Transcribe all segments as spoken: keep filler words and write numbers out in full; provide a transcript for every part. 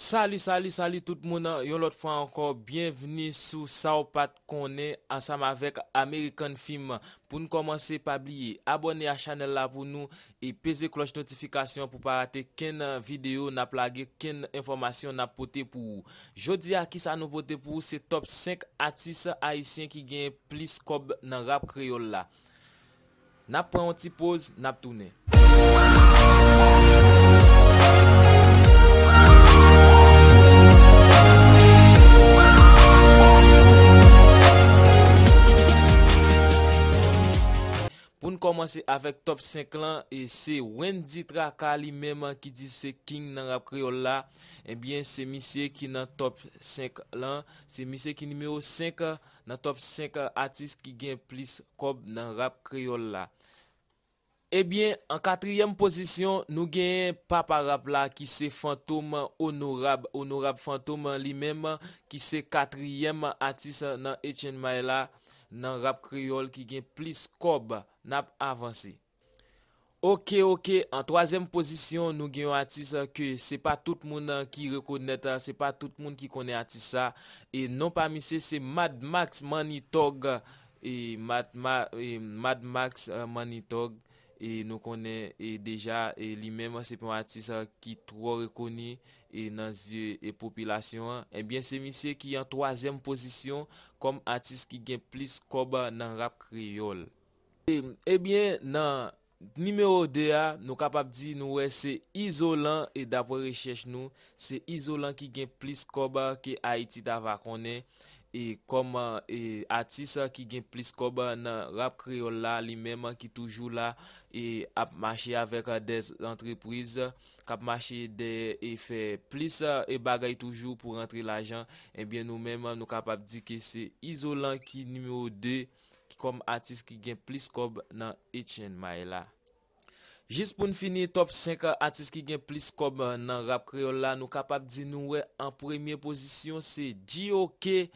Salut, salut, salut tout moun. Yon lòt fwa ankò, byenvni sou Sa w pa t konnen ansanm avèk American Film. Pou n kòmanse, pa bliye abòne a chanèl la pou nou e peze klòch notifikasyon pou pa rate kenn videyo n ap lage, kenn enfòmasyon n ap pote pou ou. Jodi a, kisa nou pote pou ou? Se top senk atis ayisyen ki gen plis kòb nan rap kreyòl la. N ap pran yon ti poz, n ap tounen. Pou n kòmanse avèk top senk lan, e se Wendy Traka li menm ki di se king nan rap kreyòl la. Ebyen, se misye ki nan top senk lan. Se misye ki nimewo senk nan top senk atis ki gen plis kòb nan rap kreyòl la. Ebyen, an katriyèm pozisyon, nou genyen papa rap la ki se Fantom Onorab. Onorab Fantom li menm ki se katriyèm atis nan H N M I la, nan rap kreyòl ki gen plis kòb. N ap avanse. Oke, oke, an twazyèm pozisyon, nou gen yon atis ke se pa tout moun ki rekonèt, se pa tout moun ki konnen atis sa. E non pa misye, se Mad Max Money Thug. E Mad, Ma- e Mad Max, eh, Money Thug. E nou konnen, e deja, e li menm se pa yon atis, eh, ki twò rekoni, e nan zye, e popilasyon an. Ebyen, se misye ki an twazyèm pozisyon kòm atis ki gen plis kòb nan rap kreyòl. E, ebyen, nan nimewo de a, nou kapab di nou wè se Izolan, e dapre rechèch nou, se Izolan ki gen plis kòb ke Ayiti ta va konnen, e kòm, e, atis ki gen plis kòb nan rap kreyòl la, li menm ki toujou la, e ap mache avèk dèz antrepriz, k ap mache dèyè e fè plis, e bagay toujou pou rantre lajan, ebyen nou menm nou kapab di ke se Izolan ki nimewo de kòm atis ki gen plis kòb nan H N M I la. Jis pou n fini top senk atis ki gen plis kòb nan rap kreyòl la, nou kapab di nou wè an premye pozisyon se G O K,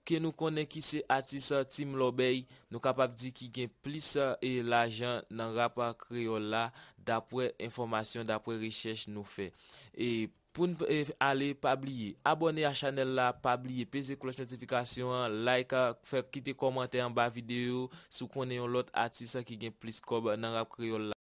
ke nou konnen ki se atis Team Lòbèy, nou kapab di ki gen plis, e, lajan nan rap kreyòl la, dapre enfòmasyon, dapre rechèch nou fè. E pou n, e, ale, pa bliye abòne a chanèl la, pa bliye peze klòch notifikasyon an, like, fè kite kòmantè anba videyo si w konnen yon lòt atis ki gen plis kòb nan rap kreyòl la.